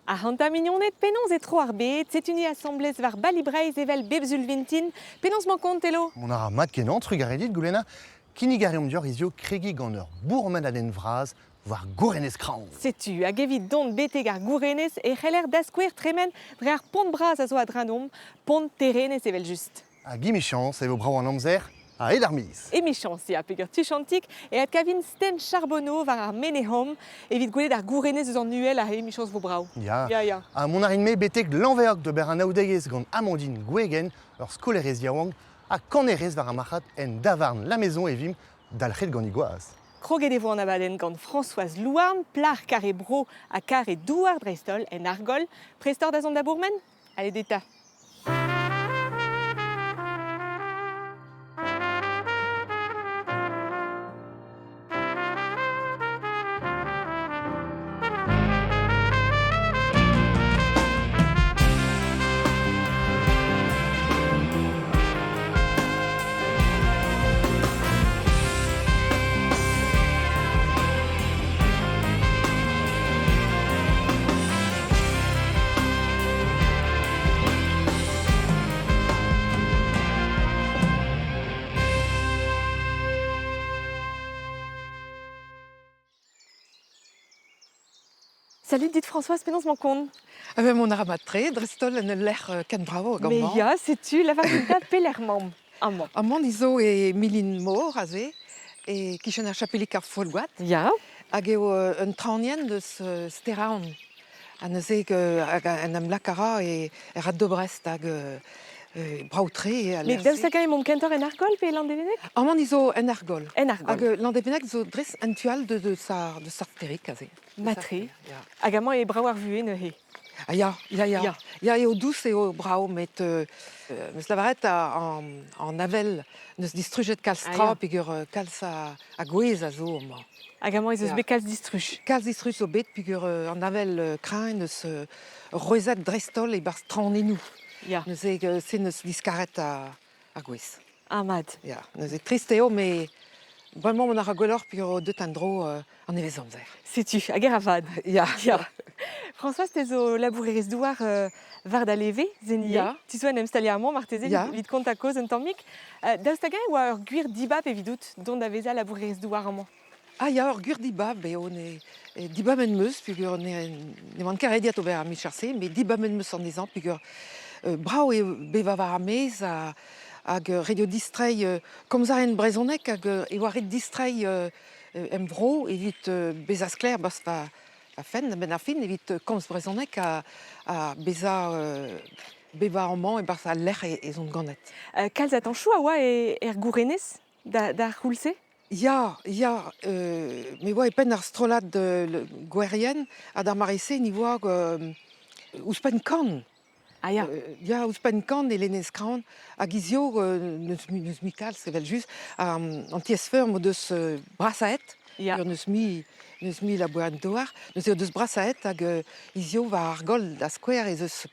Ac'hanta mignoned, penaos e tro ar bed? Setu ni asambles war Bali Breizh evel bep sul vintin. Penaos 'mañ kont, Telo? Mont a ra mat-kenañ, trugarez dit, goulennañ. Kinnig a reomp deoc'h hiziv kregiñ gant ur bourmenadenn vras war gourenez Kraoñ. Setu, hag evit dont betek ar gourenez e c'heller da skouer tremen dre ar pont bras a zo a-dreñv-domp, pont Terenez evel-just. Hag emichañs e vo brav an amzer a-hed ar miz. Emichañs, ya, peger tuchantik e adkavin Sten Charbonneau war ar Menez-Hom evit gwelet ar gourenez eus an uhel ha emichañs vo brav. Ya, Ya, ya. ha mont a rin-me betek Lanveog d'ober anaoudegezh gant Amandine Gwegen, ur skolaerez yaouank ha kanerez war ar marc'had en davarn La Maison e vimp dalc'het gant he gwaz. Kroget e vo an abadenn gant Françoise Louarn, plac'h kare bro ha kare douar dreist-holl en Argol. Prest oc'h da zont da bourmen? Allez d'État. Salut dit Françoise, penaos 'mañ kont? Ah ben, mont a ra mat-tre, dreist-holl en ul lec'h ken brav hag Mais amañ. ya, setu, lavar din 'ta pelec'h 'maomp amañ. Amañ ni zo e Milin Mor aze, e-kichen ar chapelig ar Folgoad. Ya. Hag eo un traoñienn deus Steraon. Ha neuze hag en em lak a ra e rad de Brest hag brav-tre eo al Mais lec'h-se. daoust hag-eñ emaomp kentoc'h en Argol pe e Landevenneg? Amañ ni zo en Argol. En Argol. Hag Landevenneg zo dres en tu all de, de sa, de Sarterig aze. Matre. Hag amañ eo brav ar vuhez neuze. Ah ya, ya, ya. Ya. Ya, eo dous eo brav, met 'meus lavaret an avel 'neus distrujet kalz Ah tra ya. peogwir kalz a gwez a zo amañ. Hag amañ ez eus Ya. bet kalz distruj. Kalz distruj zo bet peogwir an avel kreñv 'neus c'hwezhet dreist-holl e-barzh traoñennoù. Ya. Neuze se 'neus diskaret ar gwez. Ah mat. Ya, neuze trist eo, met bremañ mont a ra gwelloc'h peogwir deut en-dro an nevezamzer. Setu, hag e ra vad. Ya. Ya. Françoise, te zo labourerez-douar war da leve, Zenier. Ya. Tu zo en em staliañ amañ marteze Ya. evit kontañ kaoz un tammig. Daoust hag-eñ e oa ur gwir dibab evidout dont da vezañ labourerez-douar amañ? Ah ya, ur gwir dibab eo ne dibabet 'm eus peogwir ne ne oan ket rediet ober ar micher-se, met dibabet 'm eus anezhañ peogwir brav eo bevañ war ar maez ha hag ret eo distreiñ komz a ran brezhoneg hag e oa ret distreiñ em bro evit bezañ sklaer 'barzh va va fenn a-benn ar fin evit komz brezhoneg ha ha bezañ bevañ amañ e-barzh al lec'h ez on ganet. Kalz a tañchoù a oa er gourenez d'ar c'houlz-se? Ya, ya, me oa e penn ar strollad gouerien ha d'ar mare-se ni oa ouzhpenn kant. Ah ya. Ya, ouzhpenn kant e lennez Kraon hag hiziv n'eus mui n'eus mui kalz evel-just. An tiez-feurm o deus brasaet, Ya. n'eus mui n'eus mui labourat-douar. Neuze o deus brasaet hag hiziv war ar goll da skouer ez eus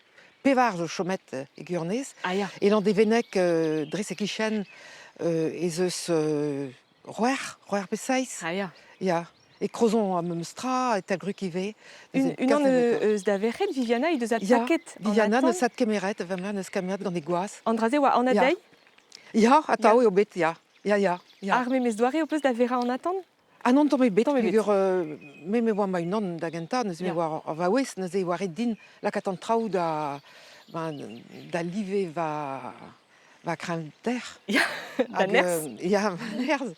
pevar zo chomet e Gwirionez. Ah ya. E Landevenneg, dres e-kichen, ez eus c'hwec'h, c'hwec'h pe seizh. Ah ya. Ya. E Crozon ar memes tra, e Telgruk ivez. Un, unan eus da verc'hed, Viviana, he deus adpaket Ya, Viviana neus adkemeret, va mère neus kemeret gant he gwaz. An dra-se oa anat Ya. dezhi? Ya, atav eo bet, ya. Ya, ya, ya. Ar memes doare ho peus da verañ an atant? Ah non, tamm ebet, Tamm ebet. peogwir me me oa ma-unan da gentañ, neuze me Ya. oa ar vaouez, neuze e oa ret din lakaat an traoù da ben, da live va va kreñvder. Ya, da Hag nerzh. ya, va nerzh.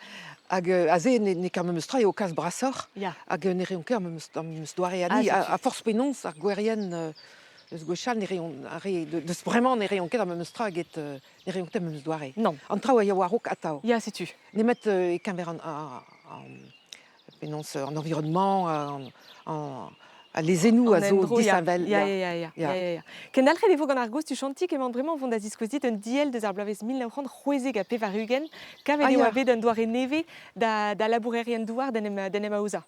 Hag aze n'eo ket ar memes tra, eo kalz brasoc'h. Ya. Hag ne reont ket ar memes, ar memes doare ha Ah, ni. setu. A forzh penaos ar gouerien eus gwechall ne reont ar re deus bremañ ne reont ket ar memes tra eget ne reont ket ar memes doare. Non. An traoù a ya war-raok atav. Ya, setu. Nemet e-keñver an, an, penaos an environnement, an, an, al lezennoù a An zo endro, ya. disheñvel. Ya, ya, ya, ya, Ya. ya, ya. Kendalc'het e vo gant ar goz tuchantik emañ bremañ o vont da ziskouez dit un diell deus ar bloavezh 1996. Kavet Ah, e oa ya. bet un doare nevez da, da labourerien-douar d'en em, d'en em aozañ.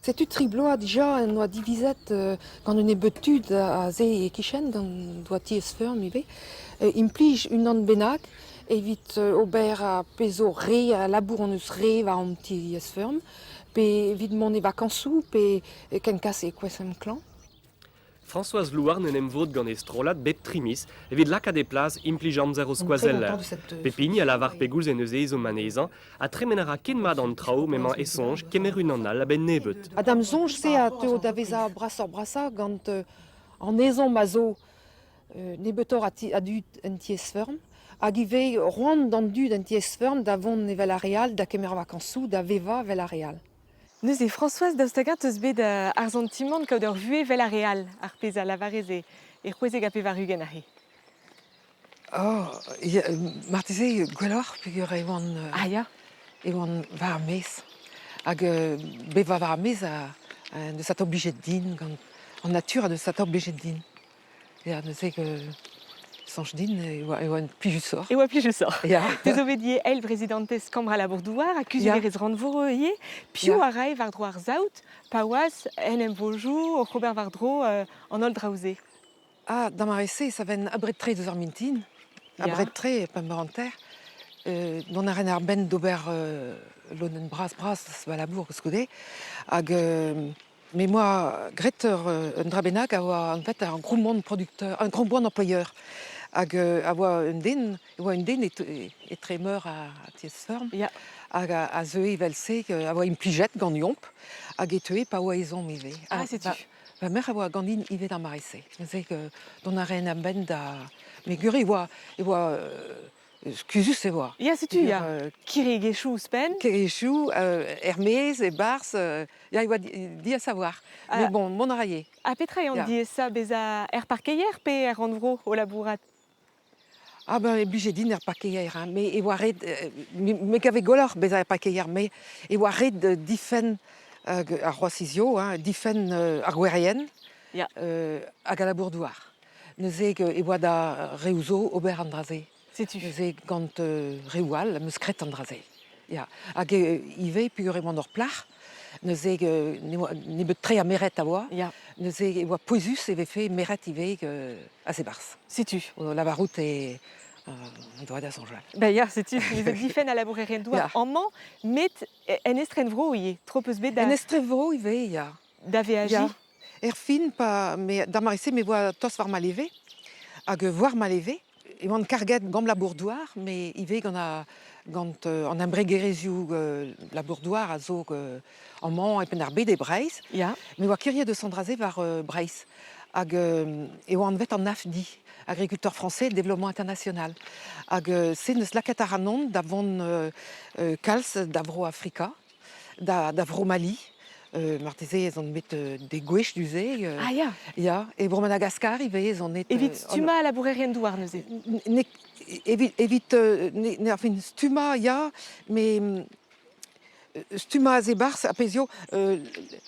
Setu tri bloaz dija en doa divizet gant un nebeud tud aze e-kichen, gant doa tiez-feurm ivez, implij unan bennak evit ober ar pezh zo re a labour hon eus re war an tiez-feurm. Pe evit mont e vakañsoù pe ken kas e kouezhemp klañv. Françoise Louarn en em vod gant e strollad bep tri miz evit lakaat e plas implij amzer o skoazeller. Pep hini a lavar pegoulz en deus ezhomm anezhañ ha tremen a ra ken mat an traoù m'emañ e soñj kemer unan all a-benn nebeut. Ha da'm soñj-se a teuo da vezañ brasoc'h-brasañ gant an ezhomm a zo nebeutoc'h a dud en tiez-feurm hag ivez c'hoant d'an dud en tiez-feurm da vont evel ar re all, da kemer vakañsoù, da vevañ evel ar re all. Neuze, Françoise, daoust hag-eñ 'teus bet ar santimant kaout ur vuhez 'vel ar re all, ar pezh a lavarez e 96 aze? Oh, ya, marteze gwelloc'h peogwir e oan Ah ya? e oan war ar maez. Hag bevañ war ar maez a deus atav blijet din gant an natur a deus atav blijet din. Ya, neuze soñj din e oa e oa plijusoc'h. E oa plijusoc'h. Ya. Te zo bet ivez eil-prezidantez Kambr al labour-douar ha kuzulerez rannvro ivez. Piv a rae war-dro ar saout pa oas en emvojoù oc'h ober war-dro an holl draoù-se? Ah, d'ar mare-se, ça ven abred-tre deus ar mintin. Abred-tre, pemp eur hanter. Dont a ren ar benn d'ober lodenn bras-bras va labour koulskoude. Hag Me 'moa graet un dra bennak a oa en fait un gros monde producteur, un gros monde employeur hag a oa un den e oa un den etre meur a tiez-feurm hag a zeue evel-se, a oa implijet ganeomp hag e teue pa oa ezhomm ivez. Ah, setu. Va merc'h a oa ganin ivez d'ar mare-se. Neuze dont a raen a-benn da... Me gure e oa Skuizhus e oa. Ya, setu, ya. Kirriegezhioù ouzhpenn. Kirriegezhioù, er-maez, e-barzh, ya, e oa diaes a-walc'h. Mais bon, mont a rae. Ha petra eo an diaesañ bezañ er parkeier pe er rannvro o labourat? Ah ben, e blije din er parkeier, hein, mais e oa ret, me gave gwelloc'h bezañ er parkeier, mais e oa ret difenn ar c'hroaz-hizio, hein, difenn ar gouerien hag al labour-douar. Neuze e oa da reoù zo ober an dra-se. Setu. Neuze gant reoù all am eus graet an dra-se. Ya. Hag ivez peogwir e oan ur plac'h, neuze ne oa nebeut-tre a meret a oa. Neuze e oa pouezus e vefe meret ivez aze-barzh. Setu. O lavarout e an doa da soñjal. Ben ya, setu, neuze difenn al labourerien-douar amañ, met en estrenvro ivez. Tro 'peus bet da... En estrenvro ivez, ya. Da veajiñ? Ya. Erfin, pa me d'ar mare-se me voa tost war ma leve, hag war ma leve, e oan karget gant labour-douar, met ivez gant a, gant an embregerezhioù labour-douar a zo amañ e Penn-ar-Bed e Breizh. Me oa kiriek deus an dra-se war Breizh. Hag e oa anvet an AFDI, Agriculteur Français Développement International. Hag se neus lakaet ac'hanon da vont kalz da Vro-Afrika. Da Vro-Mali. Marteze ez on bet degouezh du-se. Ah ya. Ya, e Bro-Madagaskar ivez ez on bet. Evit stummañ labourerien-douar neuze? Evit, evit ne, enfin, stummañ, ya, mais stummañ aze 'barzh ar pezhioù,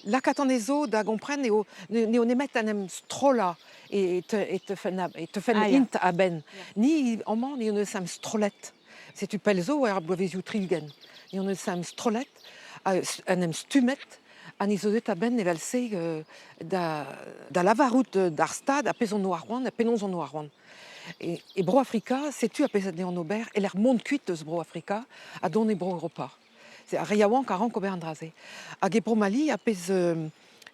lakaat anezho da gompren eo n'eo nemet en em strollañ e teufent int a-benn. Ni amañ ni hon eus em strollet. Setu pell zo er bloavezioù 60. Ni hon eus em strollet, en em stummet, ha ni zo deuet a-benn evel-se da, da lavarout d'ar stad ar pezh hon doa c'hoant ha penaos hon doa c'hoant. E, e Bro-Afrika, setu ar pezh a dleont ober, e-lec'h mont kuit eus Bro-Afrika ha dont e Bro-Europa. Ar re yaouank a rank ober an dra-se. Hag e Bro-Mali, ar pezh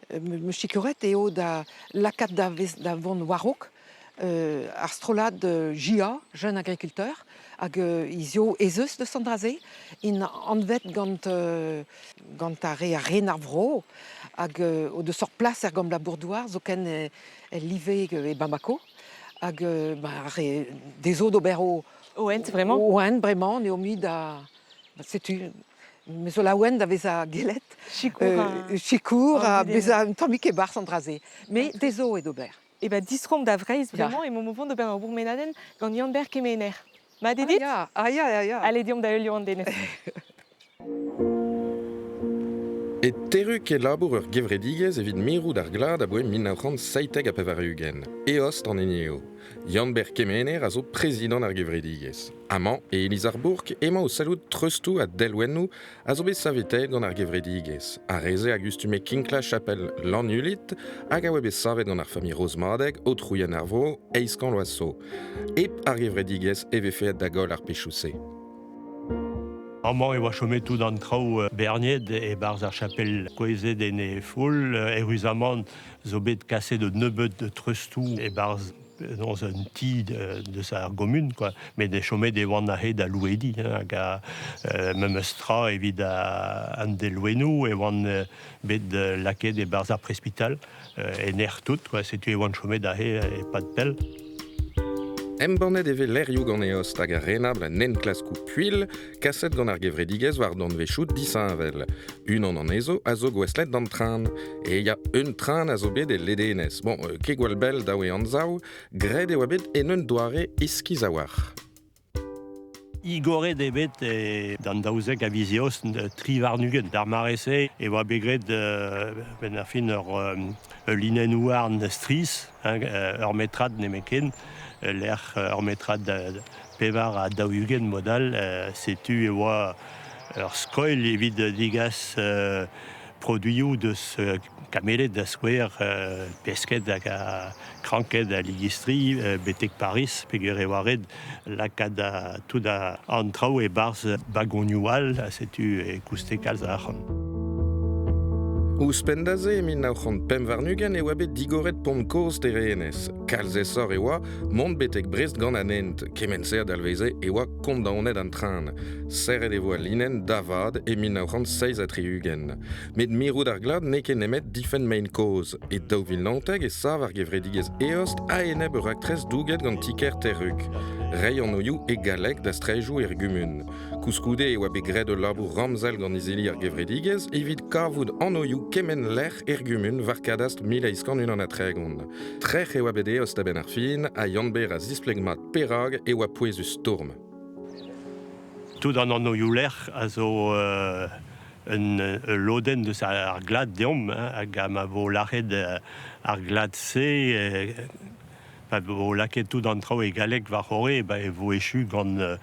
me sikouret eo da lakaat da, da vont war-raok ar strollad JA, Jeune Agriculteur, hag hizio ez eus deus an dra-se, int anvet gant, gant ar re a ren ar vro, hag o deus ur plas er gambr labour-douar, zoken el live e Bamako, hag ba, ar re dezho d'ober o... O hent bremañ? O hent bremañ, n'eo mui da... Setu, me zo laouen da vezañ gellet Sikour sikour ha bezañ un tammig e-barzh an dra-se. Mais dezho eo d'ober. E ben distroomp da Vreizh bremañ, emaomp o vont d'ober ur bourmenadenn gant Yann-Ber Kemener. Mat eo dit? Ah ya, ah ya, ya, ya. Allez, deomp da heulioù an denez. E Terrug e labour ur gevredigezh evit mirout ar glad aboae 1997. Eost an hini eo. Yann-Ber Kemener a zo prezidant ar gevredigezh. Amañ, e iliz ar bourk, emañ o sellout treustoù ha delwennoù a zo bet savetaet gant ar gevredigezh. Ar re-se a gustume kinklañ chapel Lannulit hag a oa bet savet gant ar familh Rozmadeg, aotrouien ar vro, eizh kant vloaz zo. Hep ar gevredigezh e vefe aet da goll ar pechoù-se. Amañ e oa chomet tout an traoù berniet e-barzh ar chapel kouezhet en he foull. Eüruzamant zo bet kaset un nebeud treustoù e-barzh dans un ti deus ar gomun, quoi. Met e chomet e oant aze da louediñ, hein, hag a memes tra evit an delwennoù e oant bet lakaet e-barzh ar prespital en erc'h tout, quoi. Setu e oant chomet aze e-pad pell. Embannet e vez lec'hioù gant eost hag ar renabl en enklaskoù puilh kaset gant ar gevredigezh war danvezioù disheñvel. Unan anezho a zo gouestlet d'an tren. E ya, un tren a zo bet e ledenez. Bon, ket gwall bell dav eo anzav, graet e oa bet en un doare iskis a-walc'h. Igoret eo bet d'an 12 a viz Eost 23. D'ar mare-se e oa bet graet benn ar fin ur linenn houarn strizh, hein, ur metrad nemetken, lec'h ur metrad 44 mod all. Setu e oa ur skoilh evit degas produioù deus Kameled da skouer, pesked hag kranked ha ligistri betek Pariz peogwir e oa ret lakaat tout an traoù e-barzh bagonioù all ha setu e kouste kalz a arc'hant. Ouzhpenn da se, e 1925 e oa bet digoret pont kozh Terenez. Kalz aesoc'h e oa mont betek Brest gant an hent. Kement-se a dalveze e oa kondaonet an tren. Serret e vo al linenn da vat e 1967. Met mirout ar glad n'eo ket nemet difenn mein kozh. E 2019 e sav ar gevredigezh Eost a-enep ur raktres douget gant ti-kêr Terrug. Reiñ anvioù e galleg da straejoù er gumun. Koulskoude e oa bet graet ul labour ramzel gant izili ar gevredigezh evit kavout anvioù kement lec'h er gumun war kadastr 1831. Trec'h e oa bet Eost a-benn ar fin ha Yann-Ber a zispleg mat perak e oa pouezus stourm. Tout an anvioù-lec'h a zo un lodenn deus ar glad deomp hag ma vo lâret ar glad-se pa vo lakaet tout an traoù e galleg war-c'horre ba e vo echu gant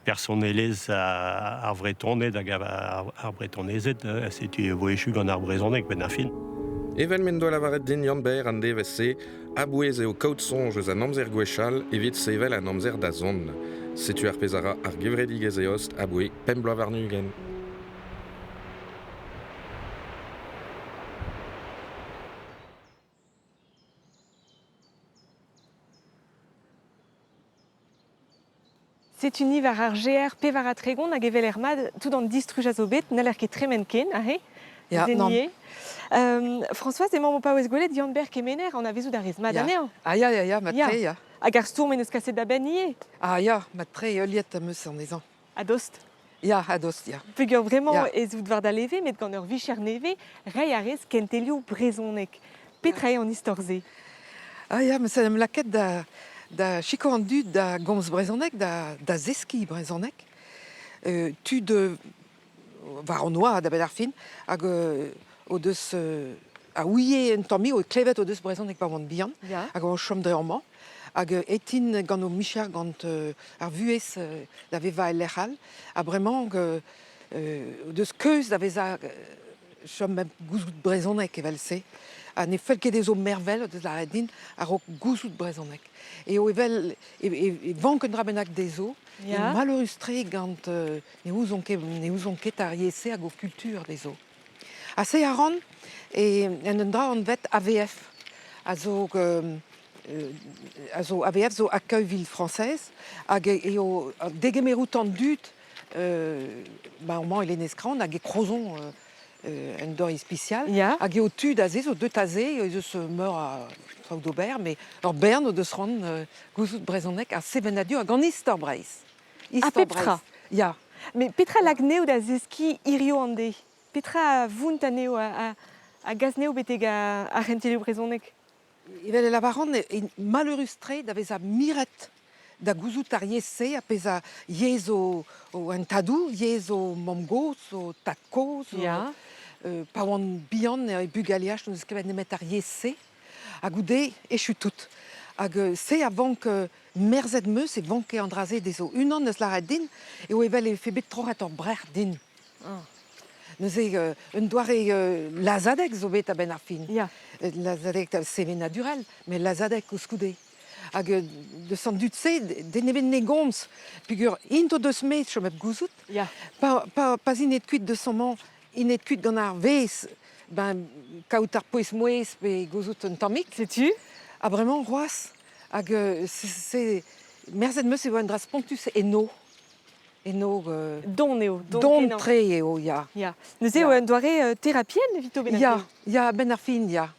personelezh ar Vretoned hag ar Bretonezed setu e vo echu gant ar brezhoneg benn ar fin. Evel m'en doa lavaret din Yann-Ber an devezh-se, a-bouez eo kaout soñj eus an amzer gwechall evit sevel an amzer da zont. Setu ar pezh a ra ar gevredigezh eost aboae pemp bloaz warn-ugent. Setu ni war ar GR 34 hag evel er mat tout an distruj a zo bet, n'haller ket tremen ken aze. Ya, nann. Françoise, emañ o paouez gwelet Yann-Ber Kemener anavezout a rez mat anezhañ. Ah ya, ya, ya, mat-tre, ya. Hag ar stourm en deus kaset da benn ivez. Ah ya, mat-tre, heuliet am eus anezhañ. A-dost. Ya, a-dost, ya. Peogwir bremañ ez out war da leve, met gant ur vicher nevez, reiñ a rez kentelioù brezhoneg. Petra eo an istor-se? Ah ya, met ça em lakaet da, da sikour an dud da gomz brezhoneg, da, da zeskiñ brezhoneg. Tud war an oad a-benn ar fin, hag o deus a ouie un tammig, o klevet o deus brezhoneg pa oant bihan, hag o chom dre amañ. Hag aet int gant o micher, gant ar vuhez da vevañ el lec'h all. Ha bremañ o deus keuz da vezañ chom hep gouzout brezhoneg evel-se. Ha ne fell ket dezho mervel, o deus lâret din, a-raok gouzout brezhoneg. Eo evel e vank un dra bennak dezho. Ya. Maleurus-tre gant ne ouzon ket ne ouzon ket ar yezh-se hag o kultur dezho. Ha se a ran e, en un dra anvet AVF, a zo a zo AVF zo Accueil Ville Française hag eo degemerout an dud ba amañ e Lenez-Kraon hag e Crozon un doare ispisial. Ya. Hag eo tud aze zo deut aze, ez eus meur a traoù d'ober, met ur bern o deus c'hoant gouzout brezhoneg ha sevenadur hag an istor Breizh. Ha Istor pep tra. Breizh. Ya. Met petra lak anezho da zeskiñ hiziv an deiz? Petra a vount anezho, a gas anezho betek ar c'hentelioù brezhoneg? Evel e lavaran, eo maleurus-tre da vezañ miret da gouzout ar yezh-se, ar pezh a yezh o, o hentadoù, yezh o mamm-gozh, o tad-kozh. Ya. Pa oan bihan e bugaleaj n'eus klevet nemet ar yezh-se. Ha goude, echu tout. Hag se a vank merzet 'm eus e vanke an dra-se dezho. Unan eus lâret din eo evel e vefe bet troc'het ur brec'h din. Neuze un doare lazhadeg zo bet a-benn ar fin. Ya. Lazhadeg sevenadurel, met lazhadeg koulskoude. Hag deus an dud-se, den ebet ne gomz, peogwir int o deus mez chom hep gouzout, Ya. Pa 'z int kuit deus amañ, int aet kuit gant ar vezh, ben kaout ar pouez-mouezh pe gouzout un tammig. Setu. Ha bremañ c'hoazh, hag se merzet 'm eus e oa un dra spontus eno. Eno Don eo. Don-tre eo, ya. Ya. Neuze eo un doare terapienn evito bennak. Ya, ya, a-benn ar fin, ya.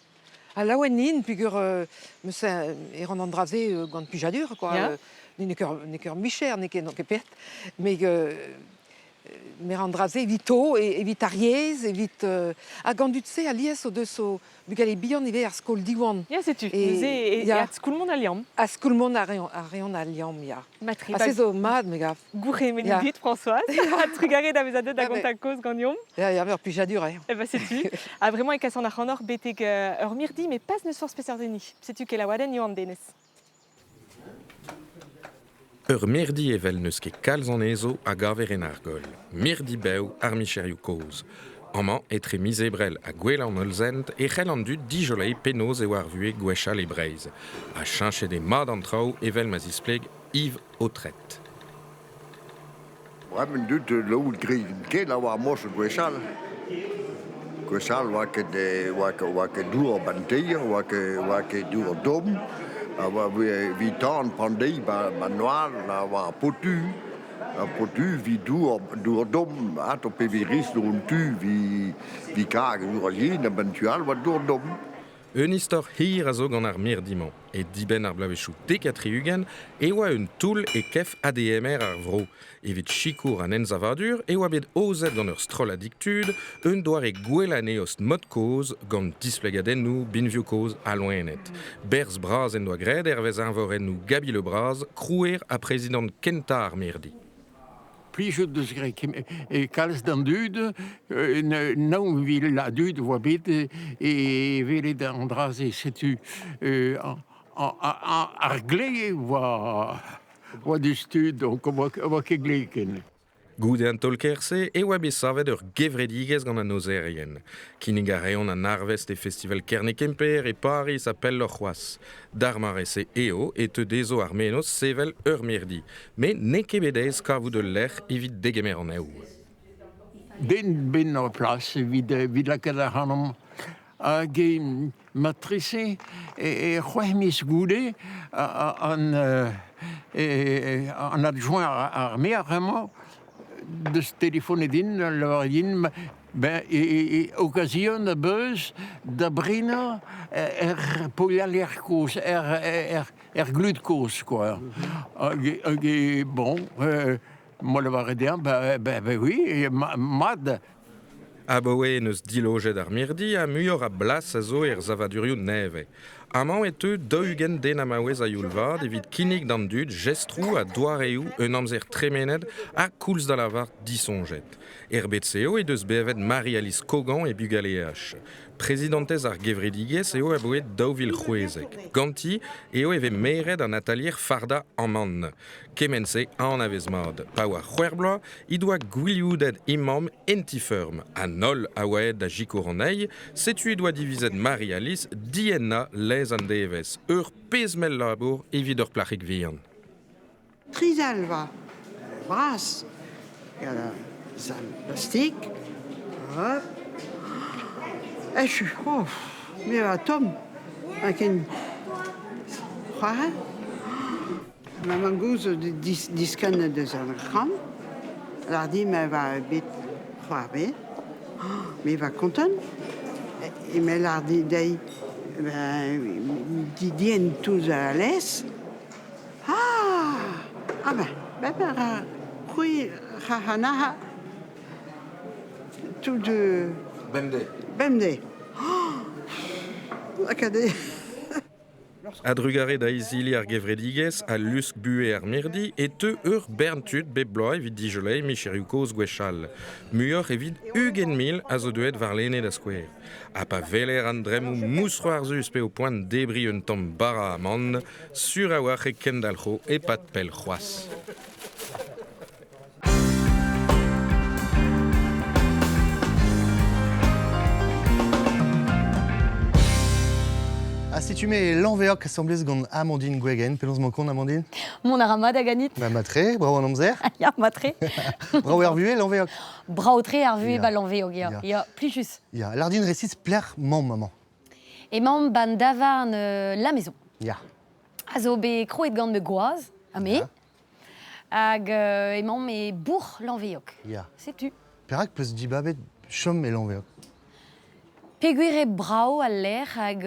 Ha laouen int peogwir 'meus e ran an dra-se gant plijadur, quoi. Ya. N'eo ket ur micher, n'eo ket pet, met me ra an dra-se evito, evit ar yezh, evit hag an dud-se alies o deus o bugale bihan ivez ar skol Diwan. Ya, setu. Neuze e adskoulmont al liamm. Adskoulmont a reont al liamm, ya. Matre. Ha se zo mat, me gav. Gourc'hemennoù dit, Françoise. Ha trugarez da vezañ deuet da gontañ kaoz ganeomp. Ya, ya, ur plijadur eo. Eh ben, setu. Ha bremañ e kasan ac'hanoc'h betek ur mirdi, met pas n'eus forzh peseurt hini. Setu kelaouadenn Yoann Denez. Ur mirdi evel n'eus ket kalz anezho a gaver en argol. Mirdi bev ar micherioù kozh. Amañ, etre miz Ebrel ha gouel an Hollzent, e c'hell an dud dijoleiñ penaos eo ar vuhez gwechall e Breizh. Ha cheñchet eo mat an traoù evel ma zispleg Yves Autret. Bremañ dud laout grit ket a oa mos gwechall. Gwechall oa ket oa ket dour ban teir, oa ket dour domm, a oa evit tan pan deiz ba noal a oa ar potu. Ar potu evit dour domm, ato pe vi riz dour an tu, vi karg dour a yen, a ban tu all oa dour domm. Un istor hir a zo gant ar mirdi-mañ. E dibenn ar bloavezhioù dek ha tri-ugent e oa un toull e kef ADMR ar vro. Evit sikour an ensavadur e oa bet aozet gant ur strolladig tud un doare gwellañ eost mod-kozh gant displegadennoù, binvioù kozh ha loened. Berzh bras en doa graet hervez eñvorennoù Gaby Le Bras, krouer ha prezidant kentañ ar mirdi. Plijout deus graet kalz d'an dud, nav vil a dud oa bet e welet an dra-se. Setu ar gle oa diouzhtu, donc oa ket gle ken. Goude an taol-kaer-se e oa bet savet ur gevredigezh gant an aozerien. Kinnig a reont an arvest e festival Kerne-Kemper e Pariz ha pelloc'h c'hoazh. D'ar mare-se eo e teu dezho ar mennozh sevel ur mirdi. Met n'eo ket bet aes kavout ul lec'h evit degemer anezho. Den ben ur plas evit lakaat ac'hanomp. Hag matrese e c'hwec'h miz goude an an adjoint ar maer bremañ deus telefonet din lavaret din ben e occasion a beus da brenañ er poialer kozh er glud kozh quoi. Hag bon ma lavaret dezhañ ben oui mat. Abaoe n'eus dilojet ar mirdi ha muioc'h a blas a zo er savadurioù nevez. Amañ e teu daou-ugent den ha maouez a-youl vat evit kinnig d'an dud jestroù ha doareoù un amzer tremenet ha koulz da lavar disoñjet. Er bed-se eo he deus bevet Marie-Alice Kogan e bugaleaj. Prezidantez ar gevredigezh eo aboe 2016. Ganti eo e vez meret an atalier fardañ amann. Kement-se a anavez mat. Pa oa c'hwec'h bloaz he doa gwilioudet he mamm en ti-feurm. An holl a oa aet da sikour anezhi, setu he doa divizet Marie-Alice diennañ laezh an devezh. Ur pezh mell labour evit ur plac'hig vihan. Tri zal va bras gant ar sal plastik. Hop. Echu. Oh, me va tomm. Ha ken c'hoari. Ma mamm-gozh zo diskennet deus ar c'hamp. Lar din ma va bet c'hoarvezet. Me va kontant. E me lar din dezhi ben, dien touz a lez. Ah ben, ben ben, c'hwi ra tout de... Bemdez. Bemdez. Oh, A-drugarez da izili ar gevredigezh ha lusk buhez ar mirdi e teu ur bern tud bep bloaz evit dijoleiñ micherioù kozh gwechall. Muioc'h evit 20 000 a zo deuet warlene da skouer. Ha pa weler an dremmoù mousc'hoarzhus pe o poan debriñ un tamm bara amann, sur a-walc'h e kendalc'ho e-pad pell c'hoazh. Ha setu me Lanveoc asamblez gant Amandine Gwegen. Penaos mañ kont, Amandine? Mont a ra mat hag anit. Ba matre, bravo an amzer. Ya, matre. Bravo ar vuhez, Lanveoc. Bravo-tre ar vuhez ba Lanveoc, ya. Ya, ya plijus. Ya, lardin resis plec'h mamm amañ. Emaomp ban davarn La Maison. Ya. A zo bet krouet gant ma gwaz, ha me. Hag emaomp e bourc'h Lanveoc. Ya. Setu. Perak peus dibabet chom e Lanveoc? Peogwir eo brav al lec'h hag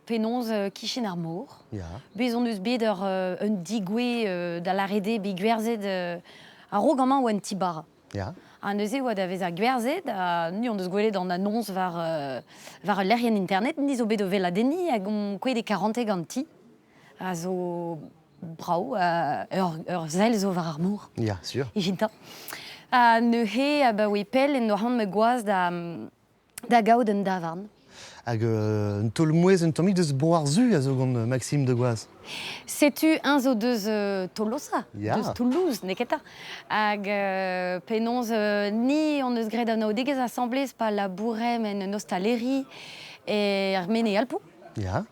penaos kichen ar mor. Ya. Bez hon eus bet ur, un digouez da lâret eo bet gwerzhet a-raok amañ oa un ti-bara. Ya. Ha neuze oa da vezañ gwerzhet ha ni hon eus gwelet an annoñs war, war ul lec'hienn internet. Ni zo bet o weladenniñ hag omp kouezhet e karantez ganti. A zo brav, ur sell zo war ar mor. Ya, sur. Ijintañ. Ha neuze, abaoe pell en doa c'hoant ma gwaz da, da gaout un davarn. Hag un taol-mouezh un tammig deus Bro ar Su a zo gant Maxime de Goaz. Setu eñ zo deus Tolosa, Ya. deus Toulouse, neketa. Hag penaos ni hon eus graet anaoudegezh asambles pa labouremp en un ostaleri er Mene-Alpoù. Ya.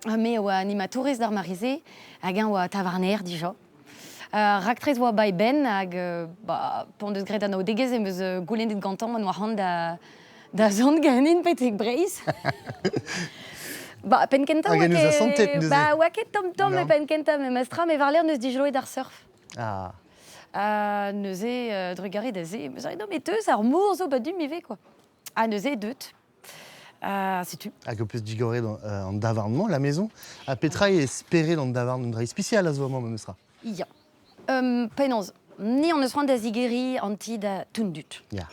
Ha me a oa animatourez d'ar mare-se, hag eñ oa tavarner dija. Raktres oa ba e benn hag ba, p'on deus graet anaoudegezh em eus goulennet gantañ ma 'noa c'hoant da, da zont ganin betek Breizh. Ba, penn-kentañ Hag oa en deus asantet ket, neuze. ba, oa ket tomm-tomm e Non. penn-kentañ memes tra, met war-lerc'h 'neus dijoloet ar surf. Ah. Ha neuze, drugarez da se, em eus non, mais teus ar mor zo ba du-m ivez, quoi. Ha neuze, deut. Setu. Hag ho peus digoret an davarn-mañ, la maison. Ha petra eo esperet an davarn un dra ispisial a zo amañ memes tra? Ya. Penaos, ni hon eus c'hoant da zigeriñ an ti da tout dud. Ya.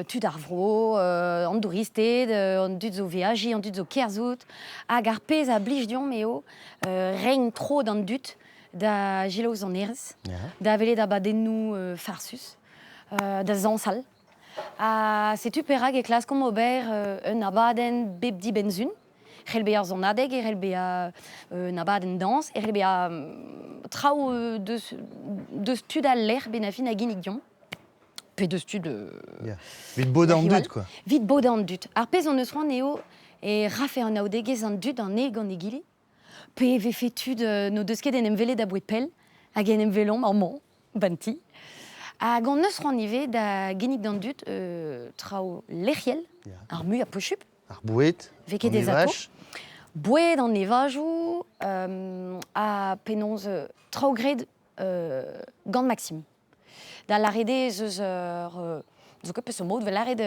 Tud ar vro, an douristed, an dud zo veajiñ, an dud zo kerzhout. Hag ar pezh a blij deomp eo reiñ tro d'an dud da selaou sonerezh, da welet abadennoù farsus, da zañsal. Ha setu perak e klaskomp ober un abadenn bep dibenn-sun. C'hell bezañ sonadeg, e c'hell bezañ un abadenn dañs, e c'hell bezañ traoù deus, deus tud al lec'h benn ar fin a ginnig deomp. Pe deus tud... Yeah. Vit bodañ an dud, quoi. Vit bodañ an dud. Ar pezh hon eus c'hoant eo e rafe anaoudegezh an dud an eil gant egile. Pe e vefe tud n'o deus ket en em welet aboe pell hag en em welomp amañ, ba'n ti. Hag hon eus c'hoant ivez da ginnig d'an dud traoù lec'hiel, ar muiañ posupl. Ar boued, Vez ket an ez ato. evaj. Boued an evajoù ha penaos traoù graet gant Maxime. Da lâret eo ez eus ur zo ket peseurt mod 'vel lâret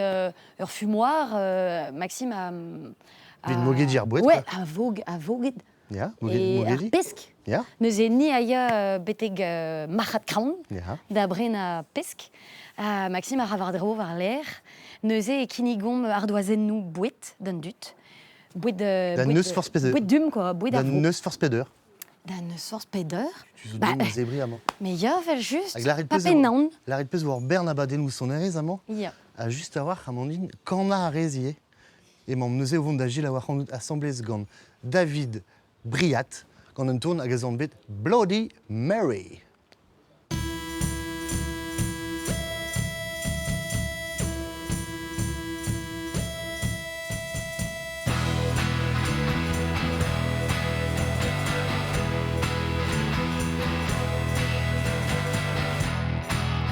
ur fumoir Maxime a Evit mogediñ ar boued, Ouais, quoi. a vog a voged. Ya, E ar mogediñ. pesk. Ya. Neuze ni a ya betek marc'had Kraon Ya. da brenañ pesk. Ha Maxime a ra war-dro war-lerc'h. Neuze e kinnigomp ardoazennoù boued d'an dud. Boued, Da boued, n'eus forzh pezh- boued dum, quoi, boued Da ar vro. n'eus forzh peder. Da n'eus forzh peder. Tu zo Bah, deomp da zebriñ amañ. Mais ya, vel just. Hag lâret Pa peus penaon. Lâret peus war bern abadennoù sonerezh amañ. Ya. Ha just a-walc'h, Amandine, kanañ a rez ivez. Emaomp neuze o vont da gil a war asambles gant David Briat, gant un ton hag ez on bet Bloody Mary.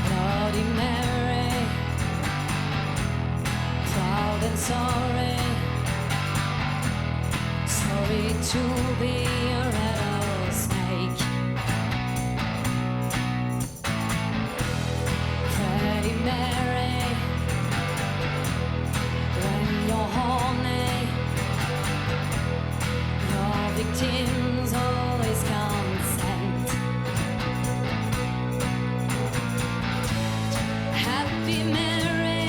Bloody Mary, proud and sorry, sorry to be a rattlesnake. Pretty Mary, when you're horny, your victims always consent. Happy Mary,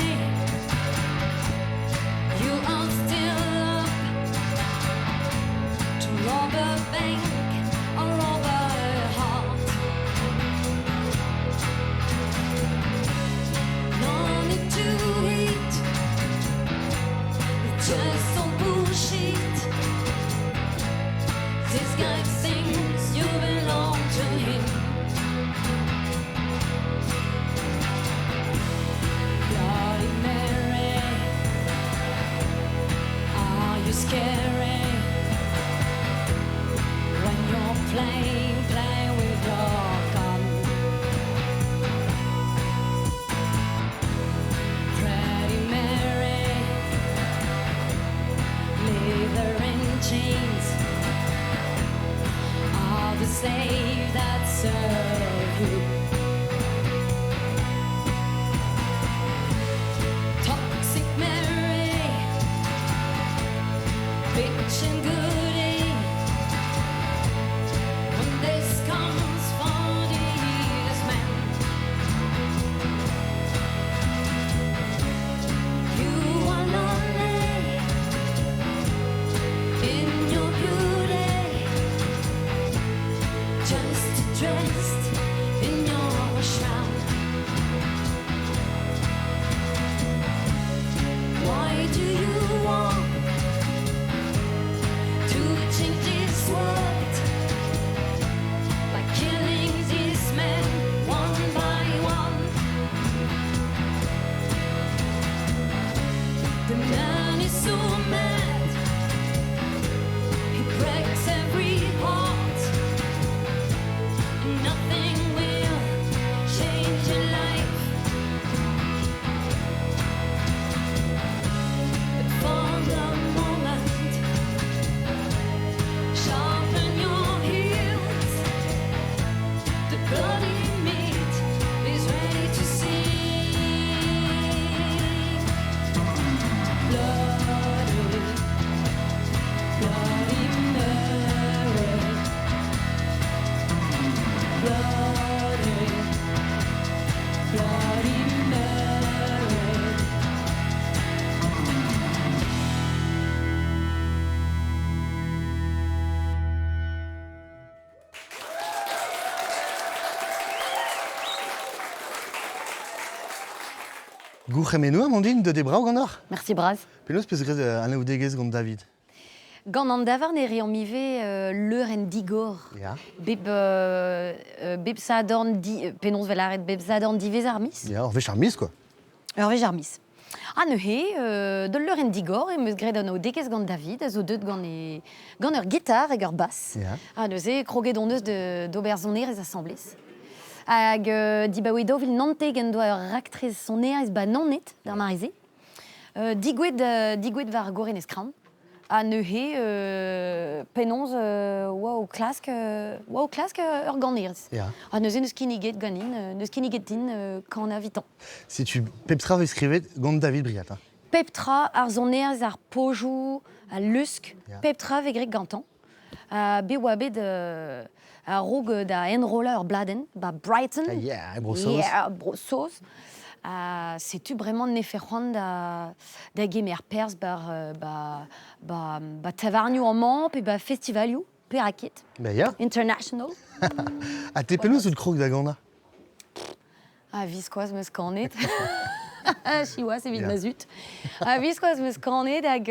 you are still up to rob a bank or rob a heart. No need to hate, it's just some bullshit. This guy thinks you belong to him. Bloody Mary, are you scary? Playing, playing with your gun. Pretty Mary, leather and chains are the slave that serve you. Toxic Mary, bitch and goody. When this comes for these men, you are lonely in your beauty, just dressed in your shroud. Why do you want to change this world by killing these men one by one? The man is so mad, he breaks every heart, and nothing will change your life. But for the moment, sharpen your heels. The bloody meat is ready to see. Bloody, Bloody Mary. Bloody, Bloody Mary. Gourc'hemennoù, Amandine, de debrao gant Merci braz. Penaos peus graet anaoudegezh gant David? Gant an davarn e reomp ivez leur en digor. Ya. Bep, bep sadorn di, penaos vel aret, bep sadorn divez ar miz. Ya, ur wech ar miz, quoi. Ur wech ar miz. Ha neuze, de leur en digor, e meus graet anaoudegezh gant David, a zo deut gant, e, gant ur gitar hag ur bass. Ya. Ha neuze, kroget hon eus de, d'ober sonerezh asamblez. Hag dibaoe daou vil naontek en doa ur raktres sonerezh ba Naoned, d'ar mare-se. Digouet war gorenez kran. Ha neuze, penaos oa o klask, oa o klask ur ganerez. Ya. Ha neuze neus kinniget ganin, neus kinniget din kan avitan. Setu pep tra vez skrivet gant David Briat. Hein. Pep tra ar sonerezh ar pojoù, al lusk, Ya. pep tra vez graet gantañ. Ha bet oa bet a rog da enrollañ ur bladenn, ba Brighton. Ah, yeah, Bro-Saoz. Yeah, Bro-Saoz. Ha setu bremañ nefe c'hoant da gemer perzh bar, ba, ba, ba tavarnioù amañ pe ba festivalioù, pe raket. Ba ya. International. Ha te penaos out krog da ganañ? A viskoazh meus kanet. Siwazh evit Ya. ma zut. A viskoazh meus kanet hag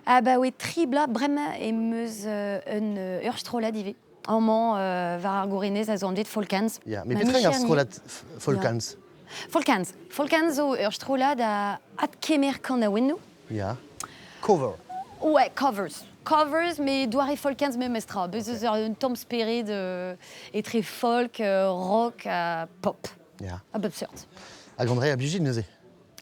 a ba oe tri bloaz bremañ e meus un ur strollad ivez. Amañ war ar gorenez a zo anvet Folkans. Ya, met Ma petra eo ar micher ni. strollad Folkans? Ya. Folkans. Folkans zo ur strollad a adkemer kanaouennoù. Ya. Cover. Ouais, covers. Covers, mais doare Folkans memes tra. Bez eus un tamm spered etre folk, rock, pop. Ya. A bep seurt. Hag André a blij neuze?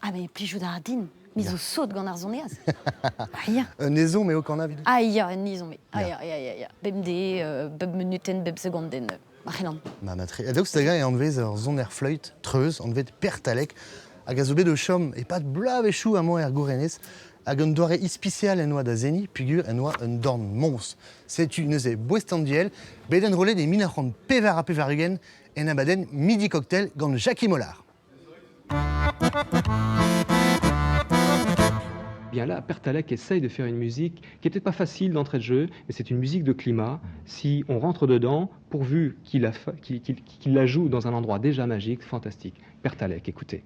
Ah, mais plijout a ra din. Me Ya. zo sot gant ar sonerezh. Ah, ya. Un ezhomm eo kanañ evit? Ah, ya, un ezhomm eo. Ah, Ya. ya, ya, ya, ya. Bemdez, bep munutenn, bep segondenn. Ma c'hellan. Ma matre. Ha daoust hag-eñ e anvez ur soner fleüt, treuz, anvet Pertalek, hag a zo bet o chom e pad bloavezhioù amañ er gourenez, hag un doare ispisial en oa da zeni, pugur en oa un dorn moñs. Setu neuze boest an duel, bet enrollet e 1984 en abadenn Midi Cocktail gant Jackie Mollard. Bien là, Pertalek essaye de faire une musique qui est peut-être pas facile d'entrée de jeu, mais c'est une musique de climat. Si on rentre dedans, pourvu qu'il la joue dans un endroit déjà magique, fantastique. Pertalek, écoutez.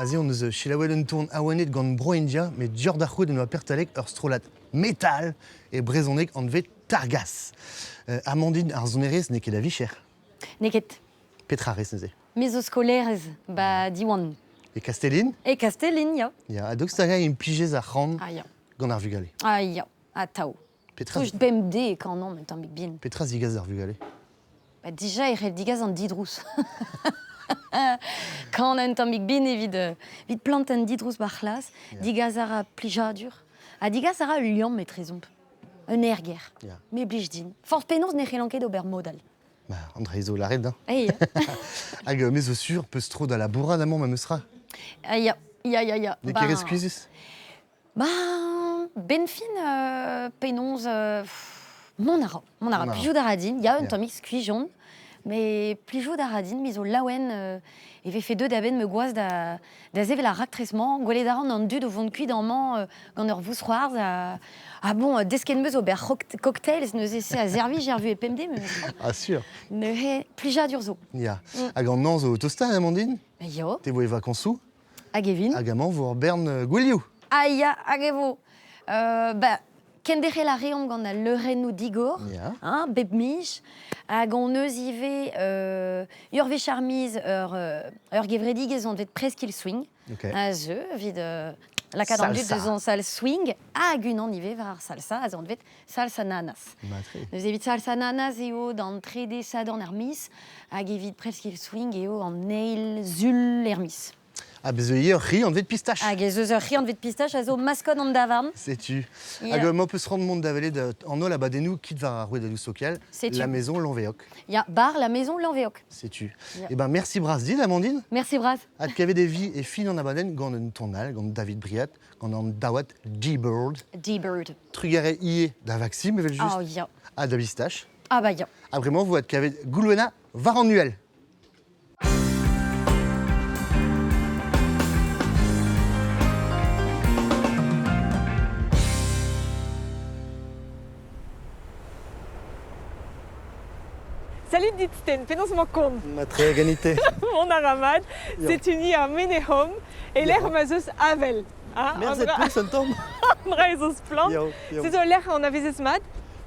Aze hon eus selaouet un ton awenet gant Bro-India, met dioc'h da c'houde en oa Pertalek ur strollad metal e brezhoneg anvet Targas. Amandine, ar sonerezh n'eo ket da vicher. N'eo ket. Petra rez neuze? Me zo skolaerez, ba Diwan. E Kastellin? E Kastellin, ya. Ya, ha daoust hag-eñ implijez ar c'han Ah ya. gant ar vugale? Ah ya, atav. Petra, Touch bemdez e kanomp un tammig bihan. Petra zigas d'ar vugale? Ba dija e c'hell digas an didrouz. Kan un tammig bihan evit, evit plantañ an didrouz ba'r c'hlas, digas a ra plijadur. Ha digas a ra ul liamm etrezomp. Un erger. Me blij din. Forzh penaos ne c'hellan ket ober mod all. Ba, an dra zo lâret, hein. Ei. Hag me zo sur peus tro da labourat amañ memes tra. Ah, ya, ya, ya, ya. N'eo ket re skuizhus? Ba, ben fin, penaos, mont a ra. Mont a ra. Plijout a ra din. Ya, un tammig skuizh on. Mais plijout a ra din, me zo laouen e vefe deuet a-benn ma gwaz da, da sevel ar raktres-mañ. Gwelet a ran an dud o vont kuit amañ gant ur vousc'hoarzh. Ha, ah bon, desket 'm eus ober cocktails neuze se a servij er vuhez pemdez memes tra. Ah sûr. Neuze, plijadur zo. Ya. Hag an hañv zo o tostañ, Amandine? Ya. Te vo e vakañsoù? Hag e vin. Hag amañ vo ur bern gouelioù. Ah ya, hag e vo. Ba, kenderc'hel a reomp gant al leurennoù digor, hein, bep miz. Hag hon eus ivez ur wech ar miz ur, ur gevredigezh anvet Presqu'île Swing. A zeu evit lakaat an dud da zañsal swing hag unan ivez war ar salsa a zo anvet salsa nanas. Neuze evit salsa nanas eo d'an trede sadorn ar miz hag evit Presqu'île Swing eo an eil sul er miz. Ah, bez' eo ur c'hi anvet Pistache. Hag ez eus ur c'hi anvet Pistache a zo maskot an davarn. Setu. Hag m'ho peus c'hoant mont da welet an holl abadennoù kit war ar rouedadoù sokial. Setu. La Maison Lanvéoc. Ya, bar La Maison Lanvéoc. Setu. Ya. Eh ben merci bras dit, Amandine. Merci bras. Adkavet e vi e fin an abadenn gant un ton all, gant David Briat, gant an daouad D-Bird. D-Bird. Trugarez ivez da Vaxim, evel-just. Oh, ya. Ha da Bistache. Ah bah ya. Ha bremañ vo adkavet Goulwena war an uhel. Salut dit Sten, penaos emañ kont? Matre ganite. Mont a ra mat, setu ni ar Menehom, e lec'h ma 'z eus avel. Ah, Merzet peus un tamm? An dra ez eus splann. Se zo ul lec'h anavezez mat?